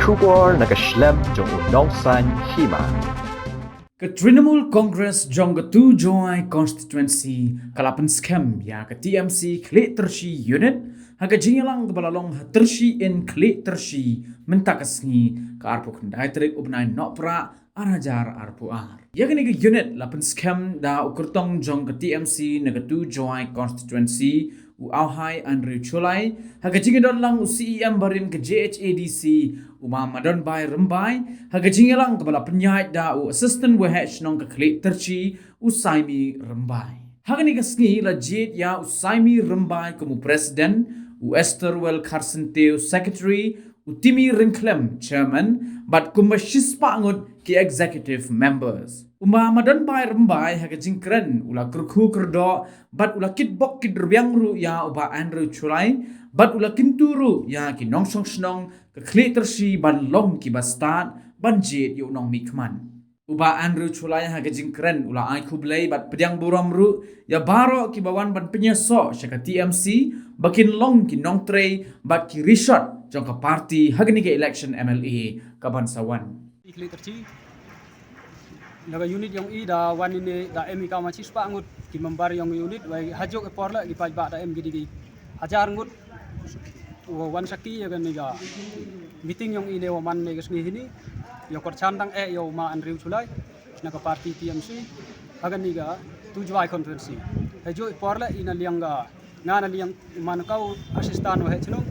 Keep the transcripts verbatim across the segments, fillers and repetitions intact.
Khubor na ka shlem jong u Nongsaiñ Hima. Ka Trinamool Congress jong ka Tujowai Constituency ka la pynskhem ïa ka T M C Khliehtiarshi Unit ha ka jingïalang kaba la long ha Tiarshi Inn Khliehtiarshi mynta ka sngi, ka arphew khyndai tarik u bnai Nohprah ar hajar arphew ar. Ïa kane ka unit la pynskhem da u kyrtong jong ka T M C na ka Tujowai Constituency, u Auhai Andrew Chulai, ha ka jingdon lang u C E M barim ka J H A D C, u Ma Madonbai Rymbai, ha ka jingïalang kaba la pynïaid da u Assistant Waheh Shnong ka Khliehtiarshi, u Saimi Rymbai. Ha kane ka sngi la jied ïa u Saimi Rymbai kum u President, u Estherwell Kharsyntiew Secretary, u Timmy Ryngkhlem Chairman, bad kumba shispah ngut ki Executive Members. U Ma Madonbai Rymbai ha ka jingkren u la kyrkhu kyrdoh bad u la kitbok kitrwiang ruh ïa u Bah Andrew Chulai, bad u la kyntu ruh ïa ki nongshong shnong ka Khliehtiarshi ban long kiba stad ban jied ïa u nongmihkhmat. U Bah Andrew Chulai ha ka jingkren u la ai khublei bad pdiang burom ruh ïa baroh kiba wan ban pynïasoh sha ka T M C ba kin long ki nongtrei bad ki rishot jong ka party ha kane ka election M L A kaban sa wan. I Khliehtiarshi, na ka unit jong i da wan ine da em i kam shispah ngut ki member jong unit, wei ha juk i por la ki paidbah da em ki dei ki hajar ngut. Wa wan sakhi ïa kane ka meeting jong i ne wa man ne ka sngi hini, ïa kyrchan tang eh ïa u Ma Andrew Chulai na ka party T M C ha kane ka Tujowai Constituency. Ha juk i por la i na liang ka, nga na liang man ka u Assistant Waheh Shnong,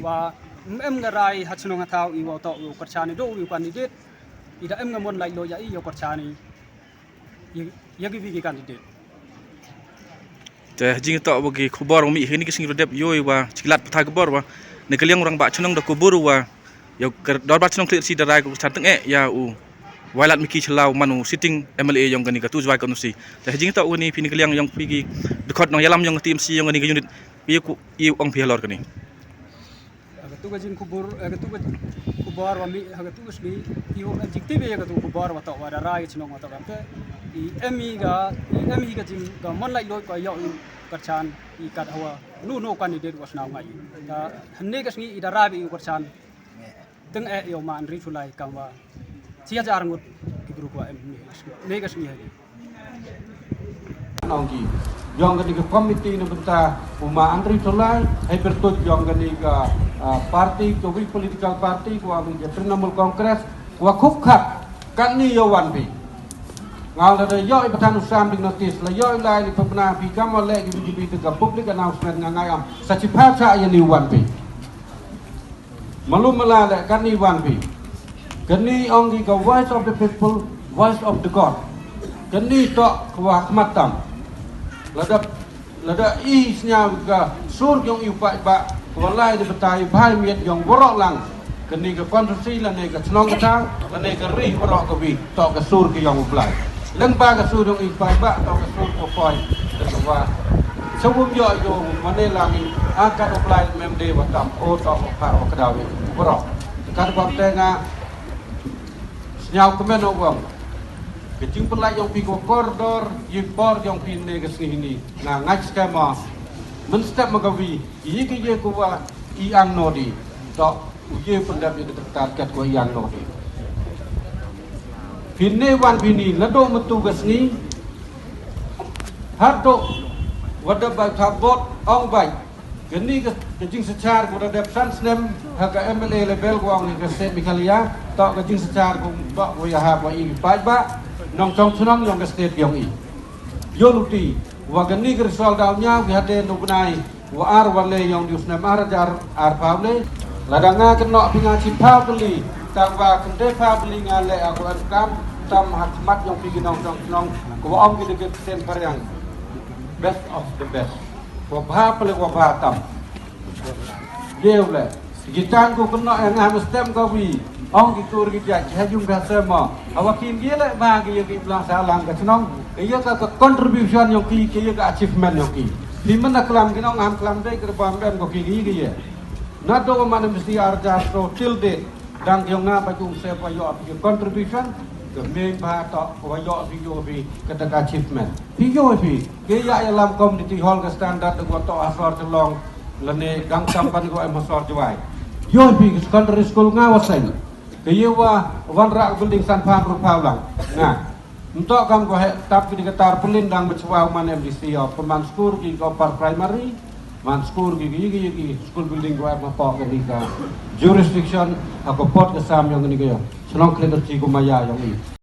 wa em em ka rai ha shnong ha thaw i wa toh u kyrchan i do u candidate. I da em ka mon laitluid ïa i ïa kyrchan i ïa, ïa ki wi ki candidate. Te jingtoh wa ki khubor wa mih hini ki sngi ruh dep ïoh wa chi ki lad pathai khubor wa ne ka liang u Rangbah Shnong da kubur wa ïa ka Dorbar Shnong Khliehtiarshi da rai ka kyrchan tang eh ïa u Wailadmiki Shylla u man u sitting M L A jong kane ka Tujowai Constituency. Te jingtoh wa ni phi ne ka liang jong phi ki dkhot nongïalam jong ka T M C jong kane ka unit, phi ku i ong phi halor kane. Ha katu ka jingkhubor, ha katu ka khubor wa mih ha katu ka sngi, i wa jingtip ïa katu ka khubor wa toh wa da rai ka shnong wa toh kamte. I em i ka, i em i ka jing ka mon laitluid ka ïoh i kyrchan i kat hawa nu nu candidate wa shnong ngai. Ka hynne ka sngi i da rai i kyrchan tang eh ïa u Ma Andrew Chulai kam wa chi hajar ngut ki group wa em ne ka sngi ha. Nong ki jong kane ka committee na bynta u Ma Andrew Chulai, hei pyrtuid jong kane ka, ah, party, ka wi political party, ka wa ka Trinamool Congress, ka wa khup khap katni ïa wan phi. Nga la da ïoh i pathan u sam ding notice, la ïoh i lai li pynbna phi kam wa leh ki B J P te ka public announcement nga ngai am. Sa chi pha cha ïa ni wan phi. Malum mala le kani wan phi. Kani ong ki ka voice of the people, voice of the God. Kani toh ka wa khmat tam. Lada, lada i sñiaw ka sur yong i u paidbah, ka wa lai da batai bhai miet yong waroh lang. Kani ka constituency lane ka chnong ka thaw, lane ka ri waroh ka wi. Toh ka sur ka yong u Blai. Leng ba ka sur yong i paidbah, toh ka sur ka poi. Ka wa. Sa wum yoh yoh mane lang i, a ka u Blai mem de wa tam, o toh ka wa ka daw i. Bro. Ka wa te nga sñiaw kmen o wang. Ka jingpynlait yong phi ka wa kordor, i por yong phi ne ka sngi ni. Nga ngach skema. Men step ma ka wi, i ka ye ka wa, i ang nodi. Toh. U ye pyndep ïa ka kat kat ko ïa no. Phi ne wan phi ni la do metu ka sngi. Har do wa da ba tha bot ong bai. Kani ka, ka jingsychar ko da dep san snem ha ka M L A level ko ong ka state Meghalaya. Toh ka jingsychar ko ba ko ïa ha ba i paidbah nongchong chnong yong ka state yong i. Yo luti wa kani ka result daw ñiaw ki hade no bnai. Wa ar wa le yong diu snem ar hajar ar phaw le. Lada nga kynnoh phi nga chi phaw kali. Tang wa kynde phaw kali nga le aku an kam. Tam ha khmat yong phi ki nongchong chnong. Ko wa ong ki dikit sen pariang. Best of the best. Ko wa bha pale ko wa bha tam. Deu le. Ki tang ko kynnoh ïa nga ha stem ka wi. Ong ki tur ki jait ki ha jung ka sema. Hawa kin ki le ba ki ïa ki blang sa lang ka chnong. Ki ïa ka, ka contribution yong ki, ki ïa ka achievement yong ki. Phi men na klam ki nong am klam dei ka ba em ko ki ki ki ïa. Na do man mesti arja so till date. Dang yong nga ba jung se ba ïoh ki contribution. Ka mei ba to ba ïoh ki ïoh ki ka ta ka achievement. Phi ïoh phi. Ki ïa ïa lam community hall ka standard ko to asor chelong. Lane dang sam ban ko em asor Jowai. Ïoh phi ka secondary school nga wa seng. Ka ïa wa wanrah building san phaw hynriew phaw lang. Nga. Mynta kam ko heh tap ki dei ka tarpaulin dang ba chwa u man M D C ïoh pynman skur ki ka upper primary. Man skur ki ki ki ki school building ko heh ma pok ka dei ka jurisdiction ha ka port ka sam ïong ni ka ïoh. Shnong Khlienerji ko maya ïong i.